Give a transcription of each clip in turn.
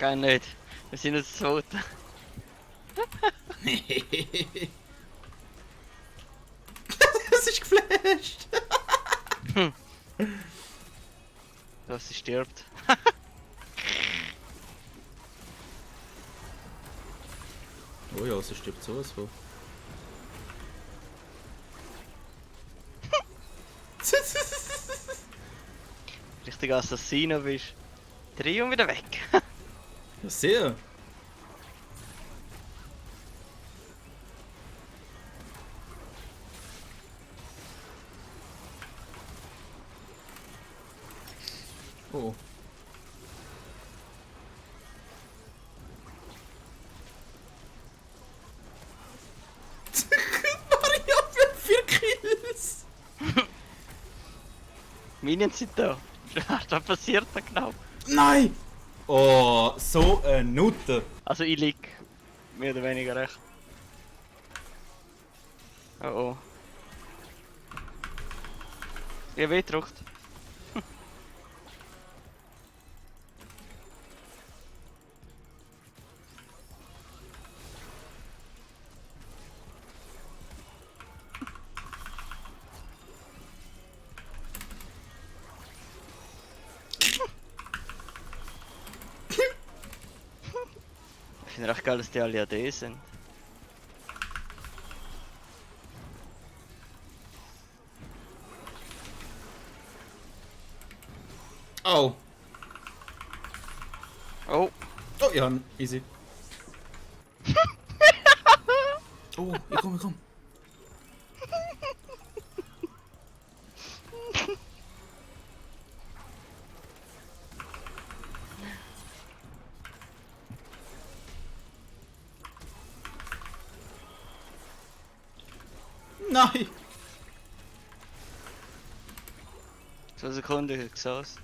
Gar nicht. Wir sind jetzt tot. Das ist geflasht! Dass sie stirbt. Oh ja, sie stirbt sowas von. Richtiger Assassino bist. Dreh und wieder weg. Ja, sehr! Oh. Mario hat 4 Kills! Minions sind da. Was passiert da genau? Nein! Oh, so eine Nutte! Also ich lieg mehr oder weniger recht. Oh oh. Ich hab weh gedrückt. Ich finde echt geil, dass die alle AD sind. Oh! Oh, Oh, ja, easy. Oh, ich komm. Nein! 2 Sekunden Exhaust.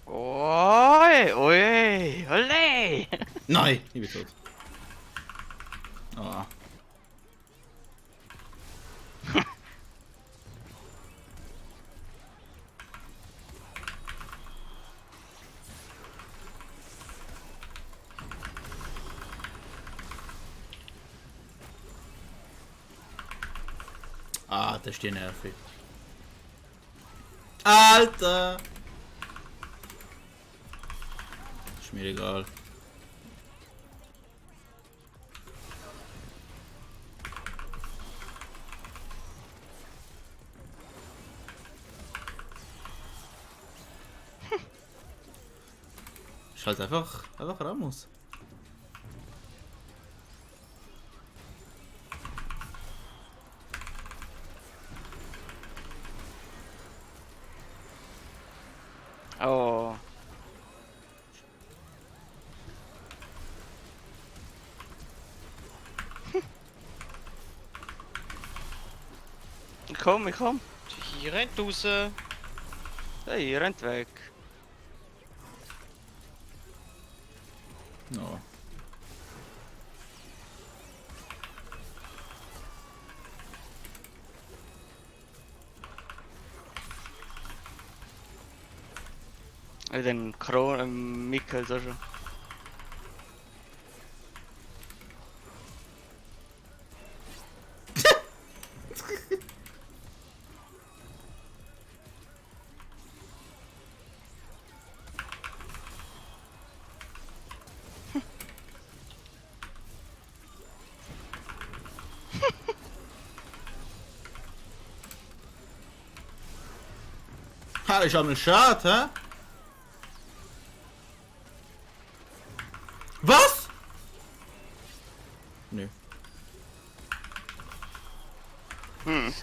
Oi, oi, ole! Nein! Ich bin tot. Ah. Ah, das ist die nervig. Alter! Ist mir egal. Ist halt einfach Ramos. Oh. Ich komm. Hier rennt raus. Hey, ihr rennt weg. Ja. Den Mikkel so schon. Ha, ist aber schade, hä? Was? Nö. Hm.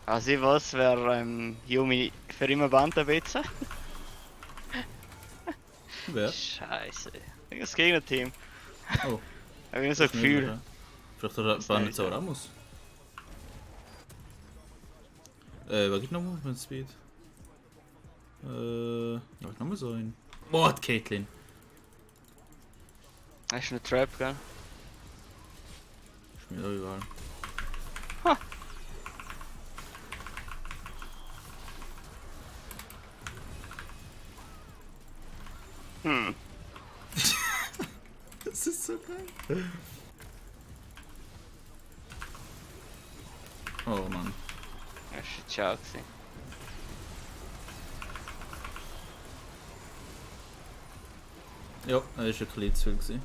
Also ich weiß, wer Yumi für immer Band ein bisschen. Wer? Scheiße. Das Gegnerteam. Oh. Hab ich so ein Gefühl. Vielleicht hat er Das war ist nicht so nicht. Ramos. Was geht noch Movement Speed? Ja, ich nochmal so ein. Boah, Caitlyn. Hast du eine Trap, gell? Ist mir doch egal. Hm. Das ist so geil. Oh Mann. Das war ciao gewesen. Ja, das ist ein bisschen zu viel.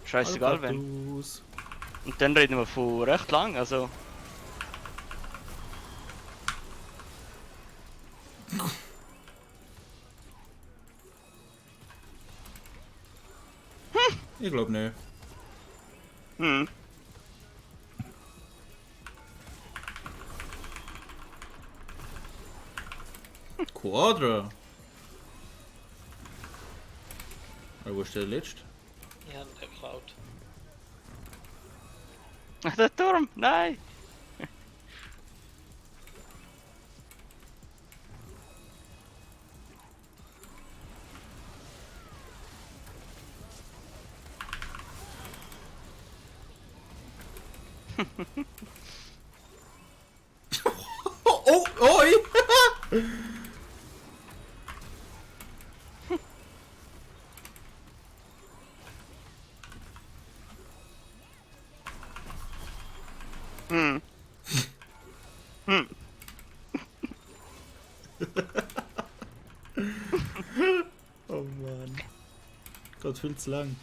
Scheißegal, wenn. Und dann reden wir von recht lang, also. Ich glaube nicht. Hm. Quadra. Aber wo ist der letzte? Ja, der klaut. Der Turm, nein! Oh, oi! Hm. Hm. Oh Mann. Gott, viel zu lang.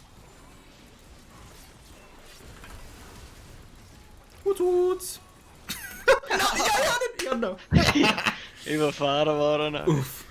Tut's. Ja, noch. Überfahren worden. Uff.